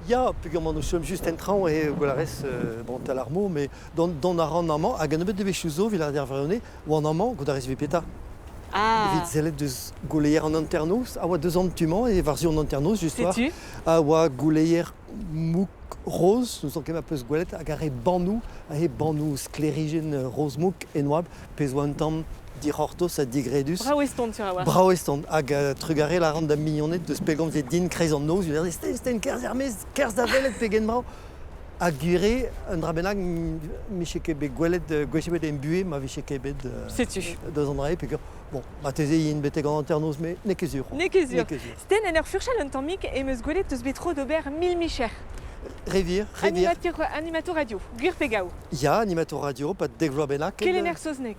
Ya, peogwir o chom just en traoñ eo gwell a rez bon, tal ar mot, mais dont a ran amañ, hag un nebeud devezhioù zo, evit ar Verone, oan amañ, gant ar rez peta. Ah. Evit sellet deus gouleier an hanternoz, a oa deus an tu-mañ, e war-zu an hanternoz, just Setu. A oa gouleier mouk roz, n'ouzon ket ma peus gwelet, hag ar re bannoù, he bannoù sklêrijenn roz-mouk en oabl, pezh oa un tamm dic'hortoz ha digredus. Brav eston, sur a-walc'h. Brav eston, hag trugarez a ran da'm mignoned deus pellgomz din kreiz an noz, je Sten, Sten, kerzh er-maez, kerzh da welet pegen brav. Ha gwir eo, un dra bennak 'mije ket bet gwelet gwech ebet em buhez ma vije ket bet Setu. deus an dra-se peogwir bon, marteze int betek an hanternoz, met n'eo ket sur. N'eo ket sur. N'eo ket sur. Sten, en ur furchal un tammig em eus gwelet eus bet tro d'ober mil micher. Re wir, re wir. Animateur, animateur radio, gwir pe gaou. Ya, animateur radio, pa dek vloaz bennak. Kelenner saozneg.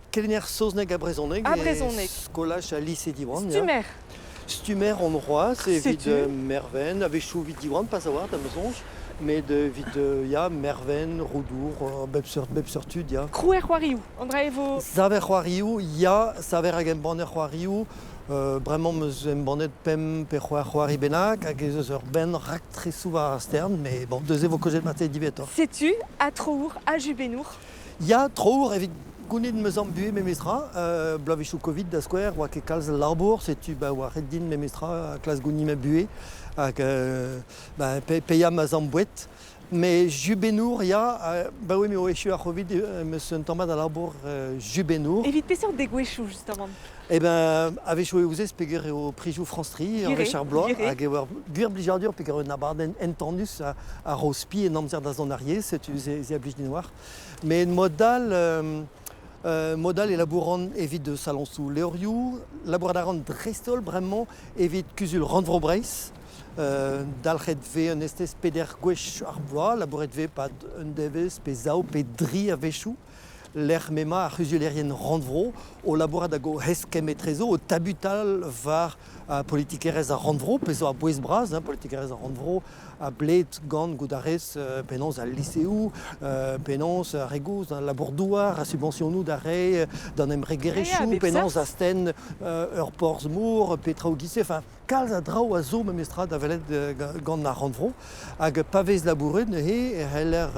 Kelenner saozneg ha brezhoneg. Ha brezhoneg. Skolaj ha lise Diwan. Stummer. Stummer on c'hoazh evit Merven, a-wechoù evit Diwan, pas a-walc'h da ma soñj, met evit ya, Merven, Roudour, bep seurt, bep seurt tud, ya. Krouer c'hoarioù, an dra e vo... Saver c'hoarioù, ya, saver hag embanner c'hoarioù. Bremañ 'm eus embannet pemp pe c'hwec'h c'hoari bennak hag ez eus ur benn raktresoù war ar stern, met bon, neuze e vo kaozeet marteze diwezhatoc'h. Setu, ha troour, ha jubennour. Ya, troour evit gounit 'm eus ambuhez memestra. Bloavezhioù Covid da skouer, oa ket kalz a labour, setu ba oa ret din memestra klask gounit ma buhez hag ba, paeañ ma zamm boued. Mais jubennour, ya, ba oui, m'eo echu ar Covid, em eus un tamm mat a labour jubennour. Evit peseurt degouezhioù, justement? Eh ben, a-wechoù eo ouzez peger eo prizioù France Tri, ur wech ar bloaz, hag eo ur gwir blijadur peger un abadenn entanus a ro spi en amzer da zont ar yezh, setu se a blij din war. Met mod all, mod all e labouran evit saloñsoù levrioù, labourat a ran dreist-holl bremañ evit Kuzul Rannvro Breizh. Dalc'het 'vez un estez peder gwech ar bloaz, labouret 'vez 'pad un devezh pe zaou pe dri a-wechoù. Lec'h m'emañ ar c'huzulerien rannvro o labourat hag o heskemm etrezo, o tabutal war politikerezh ar rannvro, pezh zo a-bouez bras, hein, politikerezh ar rannvro a bled gant goût a rez penaos al liseoù, penaos ar re gozh, al labour-douar, ar subventionoù d'ar re d'an embregerezhioù, penaos astenn ur porzh-mor, pe traoù giz-se. Enfin, kalz a draoù a zo memestra da welet gant ar rannvro. Hag pa vez labouret neuze e c'heller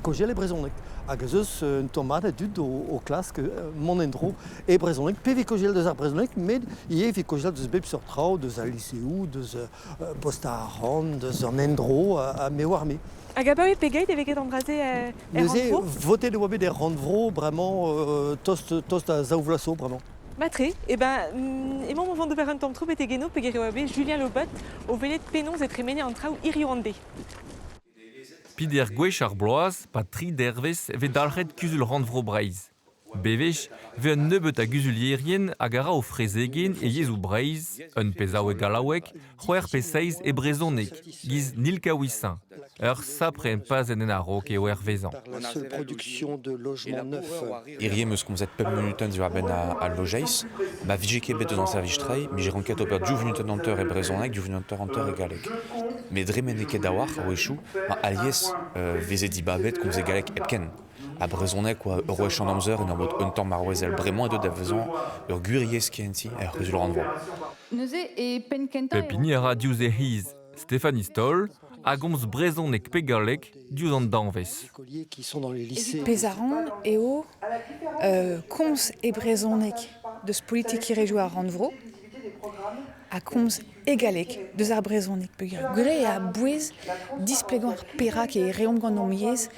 kaozeal e brezhoneg. Hag ez eus un tamm mat a dud o klask mont en-dro e brezhoneg. Pe evit kaozeal deus ar brezhoneg, met ivez evit kaozeal deus bep seurt traoù, deus al liseoù, deus postañ ar rann, deus an endro, ha me oar me. Hag abaoe pegeit e vez ket an dra-se er Neuze, rannvro? votet e oa bet er rannvro bremañ tost, tost da zaou vloaz zo bremañ. Matre, eh ben, emaomp o vont d'ober un tamm tro betek eno peogwir e oa bet Julien Lobot o welet penaos e tremene an traoù hiziv an deiz. Peder gwech ar bloaz, 'pad tri dervezh, e vez dalc'het Kuzul-rannvro Breizh. Bewech 'vez un nebeud a guzulierien hag a ra o frezegenn e yezhoù Breizh, un pezhaoueg gallaoueg, c'hwec'h pe seizh e brezhoneg, giz Nilka Wissin. Ur sapre pazenn en a-raok eo hervezañ. La seule production de logements neufs. Hirie 'm eus komzet pemp munutenn diwar-benn al lojeiz. Ma vije ket bet eus an servij treiñ, 'mije ranket ober div vunutenn hanter e brezhoneg, div vunutenn hanter e galleg. Met dre ma n'eo ket a-walc'h a-wechoù, ma alies veze dibabet komz e galleg hepken. Ha brezhoneg oa ur wech an amzer en ur mod un tamm arouezel. Bremañ eo deuet da vezañ ur gwir yezh kehentiñ er c'huzul-rannvro. Neuze e penn kentañ Pep hini a ra diouzh e c'hiz. Stéphanie Stoll a gomz brezhoneg pe galleg diouzh an danvez. Pezh a ran eo komz e brezhoneg deus politikerezhioù ar rannvro ha komz e galleg deus ar brezhoneg peogwir gwir eo a-bouez displegañ ar perak e reomp gant hon yezh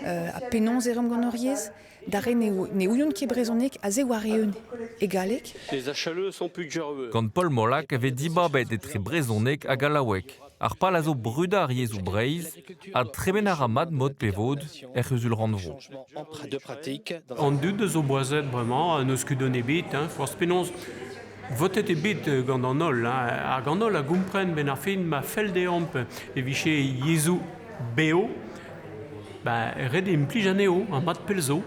ha penaos e reomp gant hor yezh. D'ar re ne ouiont ket brezhoneg aze war-eeun e galleg. Les achaleux sont plus gerveux. Gant Paul Molac e vez dibabet etre brezhoneg ha gallaoueg. Ar pal a zo brudañ ar yezhoù Breizh ha tremen a ra mat mod pe vod er c'huzul-rannvro. An dud a zo boazet bremañ n'eus kudenn ebet, hein, forzh penaos votet eo bet gant an holl. Hein, hag an holl a gompren benn ar fin ma fell deomp e vije yezhoù bev, ba, ret eo implij anezho, ha mat pell zo.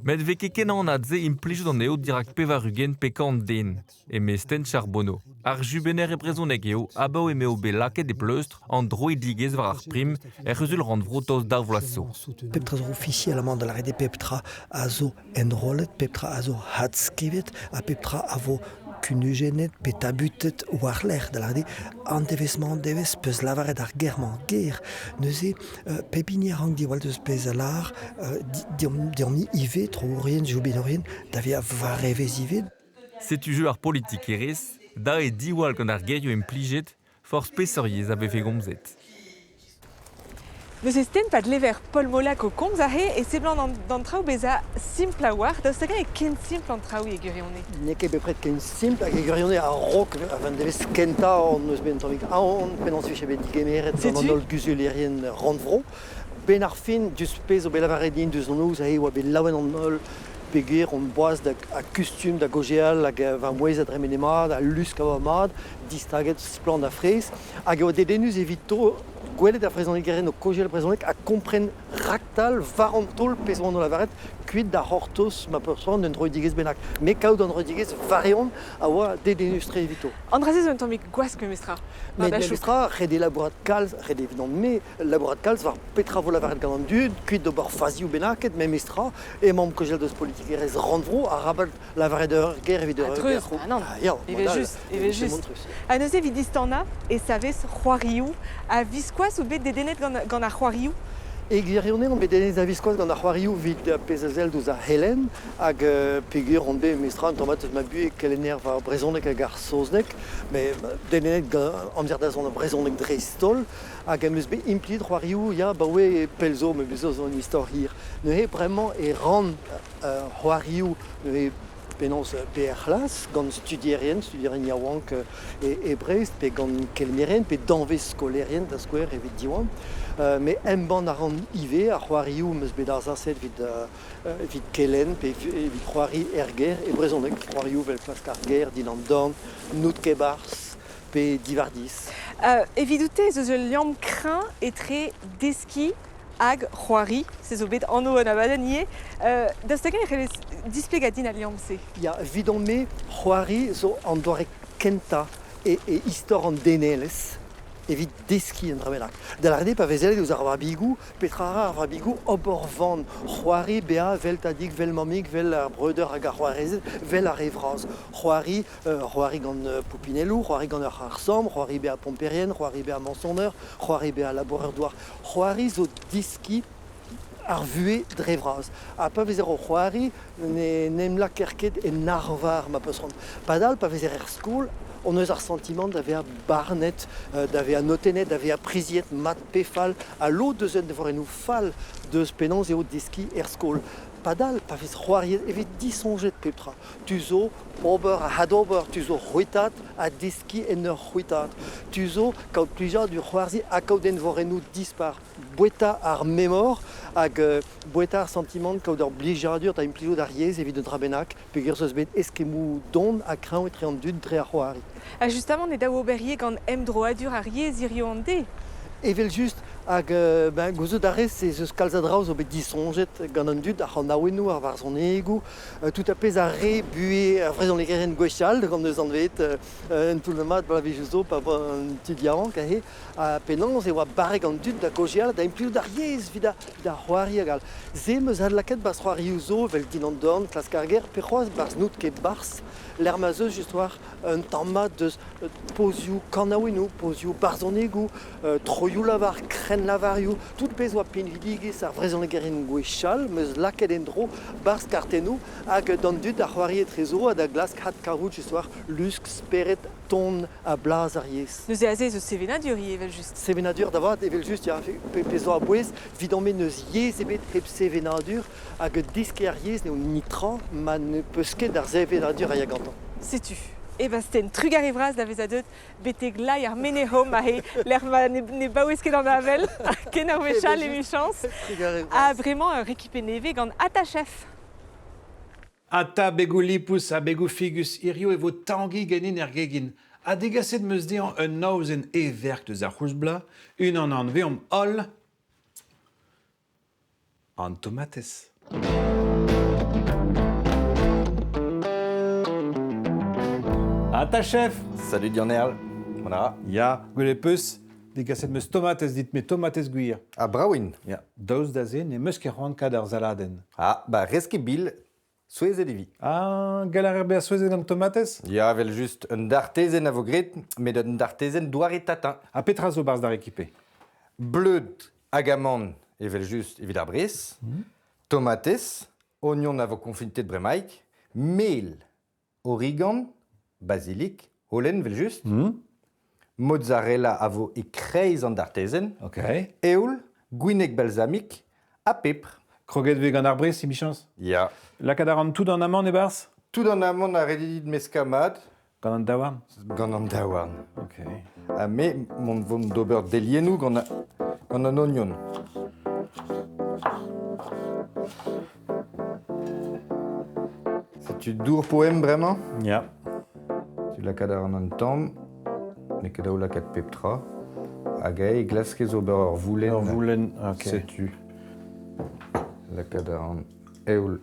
Met 'vez ket ken anat se implijout anezho dirak 80 pe kant den, eme Sten Charbonneau. Ar jubenner e brezhoneg eo abaoe m'eo bet lakaet e pleustr an droidigezh war ar prim er c'huzul-rannvro tost daou vloaz zo. Pep tra zo ofisialamant da lâret eo pep tra a zo enrollet, pep tra a zo adskrivet ha pep tra a vo kunujennet pe tabutet war-lerc'h da lâret eo an devezh-mañ-devezh peus lavaret ar ger-mañ-ger. Neuze pep hini a rank diwall deus pezh a lâr deomp-ni ivez, troourien, jobinourien, da vezañ war evezh ivez. Setu jeu ar politikerezh, da eo diwall gant ar gerioù implijet forzh peseurt yezh a vefe gomzet. Neuze sten pa dlever Paul Molac o komz aze e seblant d'an traoù bezañ simpl a-walc'h. Daoust hag-eñ eo ken simpl an traoù e gwirionez? N'eo ket bepred ken simpl hag e gwirionez a-raok an devezh kentañ hon eus bet un tammig aon penaos e vije bet digemeret gant an holl guzulerien rannvro. Benn ar fin, diouzh pezh zo bet lavaret din diouzh an noz, aze e oa bet laouen an holl peogwir on boaz da kustum da gaozeal hag va mouezh a dremene mat, al lusk a oa mat, distaget splann ha fraezh. Hag e oa dedennus evito gwelet ar vrezhonegerien o kaozeal brezhoneg ha kompren raktal war an taol pezh oant o lavaret kuit da c'hortoz ma peursoan un droidigezh bennak. Met kaout an droidigezh war-eeun a oa dedennus-tre evito. An dra-se zo un tammig gwask memestra. Met memestra, ret eo labourat kalz, ret eo evidon-me labourat kalz war petra vo lavaret gant an dud, kuit d'ober fazioù bennaket, memestra, emaomp kaozeal deus politikerezh rannvro, arabat lavaret ur ger evit ur ger. Ah non, ah, ya, evel-just, evel-just. Ha neuze evit distanañ e savez c'hoarioù. A-viskoazh out bet dedennet gant ar c'hoarioù? E gwirionez on bet dedennet a-viskoazh gant ar c'hoarioù evit pezh a sell ouzh ar c'helenn hag peogwir on bet memestra un tamm mat eus ma buhez kelenner war brezhoneg hag ar saozneg, met dedennet gant amzer da zont ar brezhoneg dreist-holl hag em eus bet implijet c'hoarioù ya 'baoe pell zo, met bez' zo un istor hir. Neuze bremañ e ran c'hoarioù neuze penaos pe er c'hlas gant studierien, studierien yaouank e Brest, pe gant kelennerien, pe danvez skolaerien da skouer evit Diwan. Met embann a ran ivez ar c'hoarioù 'm eus bet azaset evit kelenn pe evit c'hoari er gêr e brezhoneg, c'hoarioù 'vel klask ar gêr, dindan dorn, n'out ket 'barzh pe diwar-dis. Evidout-te ez eus ul liamm kreñv etre deskiñ hag c'hoari, se zo bet anv an abadenn ivez. Daoust hag-eñ e c'hellez displegañ din al liamm-se? Ya, evidon-me, c'hoari zo an doare kentañ e e istor an denelezh evit deskiñ un dra bennak. Da lâret eo pa vez sellet ouzh ar vabigoù, petra a ra ar vabigoù ober van c'hoari bezañ 'vel tadig, 'vel mammig, 'vel ar breudeur hag ar c'hoarezed, 'vel ar re vras. C'hoari, c'hoari gant poupinelloù, c'hoari gant ur c'harr-samm, c'hoari bezañ pomperien, c'hoari bezañ mañsoner, c'hoari bezañ labourer-douar. C'hoari zo deskiñ ar vuhez dre vras. Ha pa vezer o c'hoari, ne n'em lakaer ket en arvar ma peus c'hoant. Padal, pa vezer er skol, on eus ar santimant da vezañ barnet, da vezañ notennet, da vezañ priziet mat pe fall, ha lod deus un devorennoù fall deus penaos eo deskiñ er skol. Padal, pa vez c'hoariet e vez disoñjet pep tra. Tu zo ober ha adober, tu zo c'hwitaat ha deskiñ en ur c'hwitaat. Tu zo kaout plijadur c'hoarzhin ha kaout envorennoù dispar. Boueta ar memor hag boueta ar santimant kaout ur blijadur da implijout ar yezh evit un dra bennak peogwir ez eus bet eskemmoù don ha kreñv etre an dud dre ar c'hoari. Ha justamant e daou ober ivez gant emdroadur ar yezh hiziv an deiz. Evel-just, hag ben gouzout a rez ez eus kalz a draoù zo bet disoñjet gant an dud, ar c'hanaouennoù, ar varzhonegoù, tout ar pezh a re buhez ar vrezhonegerien gwechall gant eus anvet un toull mat bloavezhioù zo pa oa an tud yaouank aze. Ha penaos e oa barrek an dud da gaozeal, da implijout ar yezh evit da c'hoari hag all. Se 'm eus adlakaet 'barzh c'hoarioù zo evel Din an dorn, Klask ar ger, pe c'hoazh 'barzh n'out ket 'barzh, lec'h ma 'z eus just war un tamm mat deus pozioù kanaouennoù, pozioù barzhonegoù, troioù-lavar, krennlavarioù, tout pezh oa pinvidigezh ar vrezhonegerien gwechall 'm eus lakaet en-dro 'barzh kartennoù hag d'an dud da c'hoari etrezo ha da glask adkavout just war lusk, spered, ton ha blaz ar yezh. Neuze aze ez eus sevenadur ivez evel-just. Sevenadur da vat evel-just ya, pezh zo a-bouez evidon-me n'eus yezh ebet hep sevenadur hag deskiñ ar yezh n'eo netra ma ne peus ket ar sevenadur a ya gantañ. Setu. Ebasten, trugarez vras da vezañ deuet betek lai ar Menez-Hom aze, lec'h ma ne baouez ket an avel, ken ar wech all emichañs. Ha bremañ ur rekipe nevez gant Attachef. Ata begoù lipous ha begoù figus, hiziv e vo Tangi ganin er gegin. Ha degaset 'm eus dezhañ un aozenn heverk deus ar c'houlz bloaz, unan anveomp holl, an tomatez. Ata chef Salut Dionel. Voilà. Ya, gwelet peus, degaset 'm eus tomatez dit, met tomatez gwir. Ah, brav int. Ya, daoust da se n'em eus ket c'hoant kad ar saladenn. Ah, bah rez ket bil, Souezhet e vi. Ah, gall a rer bezañ souezhet gant tomatez? Ya, evel-just, un dartezenn a vo graet, met un dartezenn doare tatin. Ha petra zo 'barzh da rekipe? Bleud hag amann, evel-just, evit ar brez. Tomatez, ognon a vo konfitet bremaik, mel, origan, bazilik, holen, evel-just. Mozzarella a vo e-kreiz an dartezenn. Ok. Eoul, gwineg balsamik ha pepr. Kroget vez gant ar brez, emichañs? Ya. Lakaat a ran tout an amann e-barzh? Tout an amann a ret dit meskañ mat. Gant an daouarn? Gant an daouarn. Ok. Ha me, mont vont d'ober deliennoù gant, gant an ognon. Setu dour poem bremañ? Ya. Tu lakaat a ran an tamm. N'eo ket dav lakaat pep tra. Hag aet e glaskez ober ur voulenn. Ur voulenn, ok. Setu. Lakaat a ran eoul.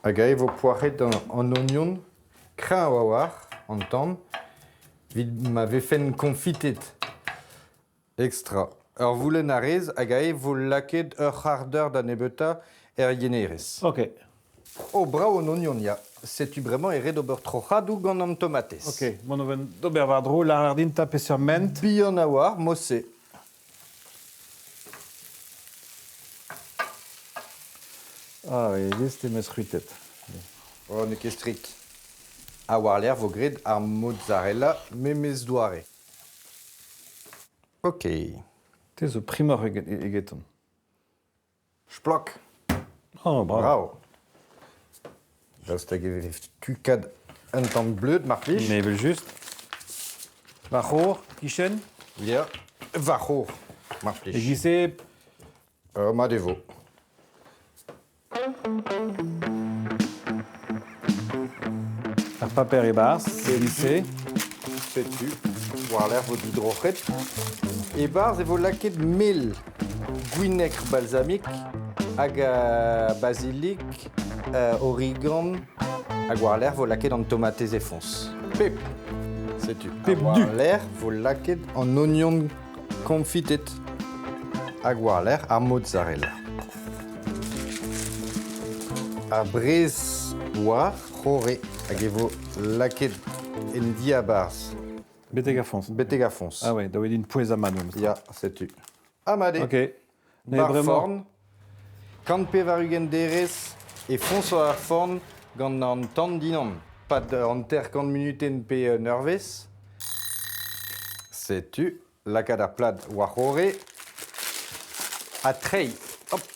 Hag aet e vo poac'het an ognon kreñv a-walc'h an tamm evit ma vefen konfitet. Ekstra. Ur voulenn a rez hag aze vo lakaet ur c'hard-eur da nebeutañ er yenerez. Ok. Oh, brav an ognon, ya. Setu bremañ e ret ober troc'hadoù gant an tomatez. Ok, mont o vont d'ober war-dro, lâr din 'ta peseurt ment. Bihan a-walc'h, mod-se. Ah, e em eus c'hwitet. Oh, n'eo ket strikt. Ha war-lerc'h vo graet ar mozzarella memes doare. Ok. Te zo primoc'h egeton. Splok. Oh, bravo. Bravo. Daoust hag e vez tukad un tamm bleud, mar plij? Mais evel-just. Va c'hor, kichen? Ya, va c'hor, mar plij. E-giz-se... Mat e vo. Ar paper e-barzh, e-giz-se. Setu, War-lerc'h vo didroc'het. E-barzh e vo lakaet mel, gwinekr balsamik hag basilik, origan, hag war-lerc'h vo lakaet an tomatez e foñs. Pep. Setu. Pep du. War-lerc'h vo lakaet an ognon konfitet hag war-lerc'h ar mozzarella. Ar brez war c'horre hag e vo lakaet en diabarzh. Betek ar foñs. Betek ar foñs. Ah ouais, da oa din pouez aman. Ya, setu. Amade. Ok. Mais Bar vraiment. forn. 180 derez e foñs war ar forn gant an tan dinan. Pad 50 munutenn pe un eurvezh. Setu, lakaat ar plad war c'horre. Ha treiñ. Hop.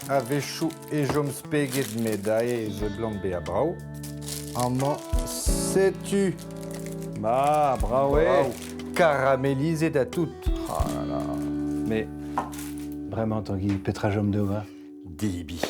A-wechoù e chom speget met aze e seblant bezañ brav. Amañ, setu. Ma, brav eo. Karamelizet ha tout. Ah là là. Mais vraiment, Tanguy, petra chom d'ober? Debriñ.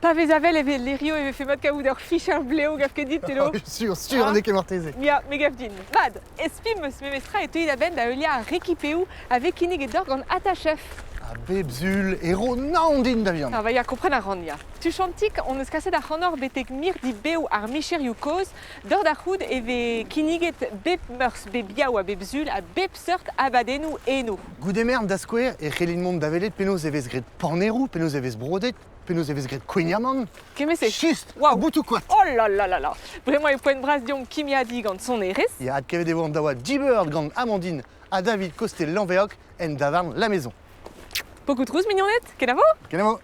Pa vez avel e vez lerio e vefe mat kaout ur ficher bleo gav ket dit, Telo Sur, sur, on est ket marteze. Ya, me gav din. Mat, espim eus memestra e teuit a-benn da heuliañ ar rekipeoù a vez kinniget deoc'h gant Attachef. A bep sul e ro naon din da vihan. Ah, va ya, kompren a ran, ya. Tuchantik on eus kaset ac'hanoc'h betek mirdi bev ar micherioù kozh. Dor da c'hoût e vez kinniget bep meurzh, bep yaou ha bep sul a bep seurt abadennoù eno. Goude mern da skouer e c'hellin mont da welet penaos e vez graet paneroù, penaos e vez brodet, penaos e vez graet kouign-amann. Kement-se. Chist, Waouh. boutoù koad. Oh là là là là. Bremañ eo poent bras deomp kimiadiñ gant sonerezh. Ya, adkavet e vo an daoua Dibird gant Amandine ha David Kostel-Lanveoc en davarn La Maison. Pokoù trouz, mignoned, kenavo Kenavo.